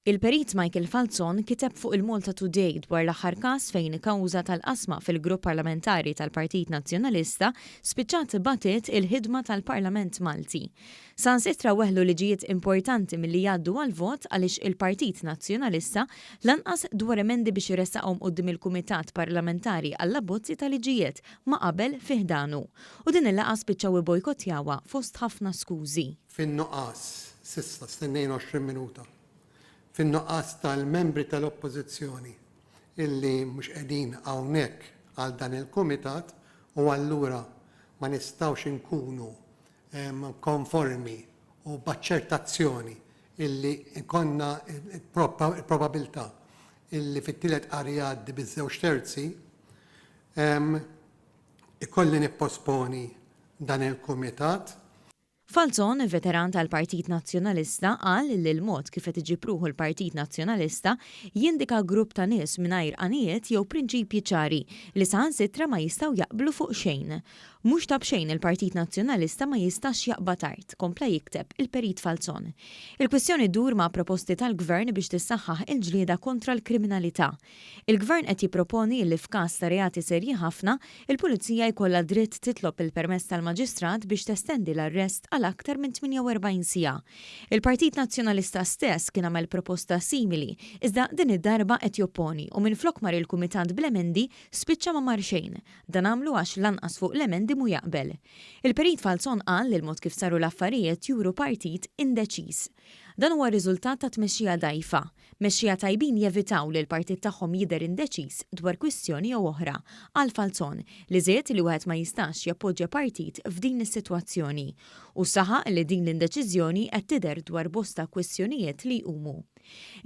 Il-Perit Michael Falzon kiteb fuq il-Malta Today dwar l-aħħar każ fejn kawża tal-qasma fil-grupp parlamentari tal-Partit Nazzjonalista spiċċat batiet il-ħidma tal-Parlament Malti. Saħansitra weħlu liġijiet importanti milli jgħaddu għall-vot għaliex il-Partit Nazzjonalista lanqas dwar emendi biex iressaqhom quddiem il-Kumitat Parlamentari għall-Abbozzi ta' Liġijiet ma qabel fi ħdanu. U din il-laqgħa spiċċaw ibbojkottjawha fost ħafna skużi. Fin-nuqqas, s'issa stennejna 20 minuta, fin-nuqqas tal-membri tal-Oppożizzjoni illi mhux qegħdin hawnhekk għal dan il-kumitat u allura ma nistgħux inkunu konformi u b'aċċertazzjoni illi jkollna l-probabilità illi fit-tielet qari jgħaddi biż-żewġ terzi, ikolli nipposponi dan il-kumitat. Falzon, veteran tal-Partit Nazzjonalista, qal li l-mod kif qed iġib ruħu l-Partit Nazzjonalista jindika grupp ta' nies mingħajr għanijiet jew prinċipji ċari li saħansitra ma jistgħu jaqblu fuq xejn. Mhux ta' b'xejn il-Partit Nazzjonalista ma jistax jaqbad art, kompla jikteb il-Perit Falzon. Il-kwistjoni ddur ma' proposti tal-Gvern biex tissaħħaħ il-ġlieda kontra l-kriminalità. Il-Gvern qed jipproponi li f'każ ta' reati serji ħafna, il-Pulizija jkollha dritt titlob il-permess tal-Maġistrat biex testendi l-arrest għal aktar minn 48 siegħa. Il-Partit Nazzjonalista stess kien għamel proposta simili, iżda din id-darba qed jopponi u minflok mar il-Kumitat bl-emendi, spiċċa ma mar xejn. Dan għamlu għax lanqas fuq l-emendi mhu jaqbel. Il-Perit Falzon qal li l-mod kif saru l-affarijiet juru partit indeċiż. Dan huwa riżultat ta' tmexxija dgħajfa. Mexxija tajbin jevitaw li l-partit tagħhom jidher indeċiż dwar kwistjoni jew oħra, qal Falzon, li żied li wieħed ma jistax jappoġġja partit f'din is-sitwazzjoni. Hu saħaq li din l-indeċiżjoni qed tidher dwar bosta kwistjonijiet li jqumu.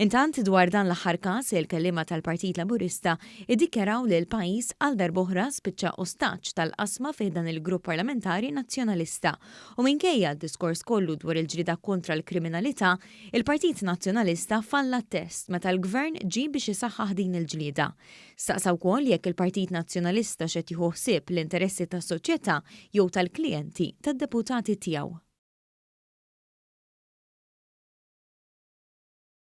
Intant, dwar dan l-aħħar każ, il-kelliema tal-Partit Laburista iddikjaraw li l-pajjiż għal darb'oħra spiċċa ostaġġ tal-qasma fi ħdan il-grupp parlamentari Nazzjonalista u minkejja d-diskors kollu dwar il-ġlieda kontra l-kriminalità, il-Partit Nazzjonalista falla t-test meta l-Gvern ġie biex isaħħaħ din il-ġlieda. Staqsa wkoll jekk il-Partit Nazzjonalista x'qed jieħu ħsieb l-interessi tas-soċjetà jew tal-klijenti tad-deputati tiegħu.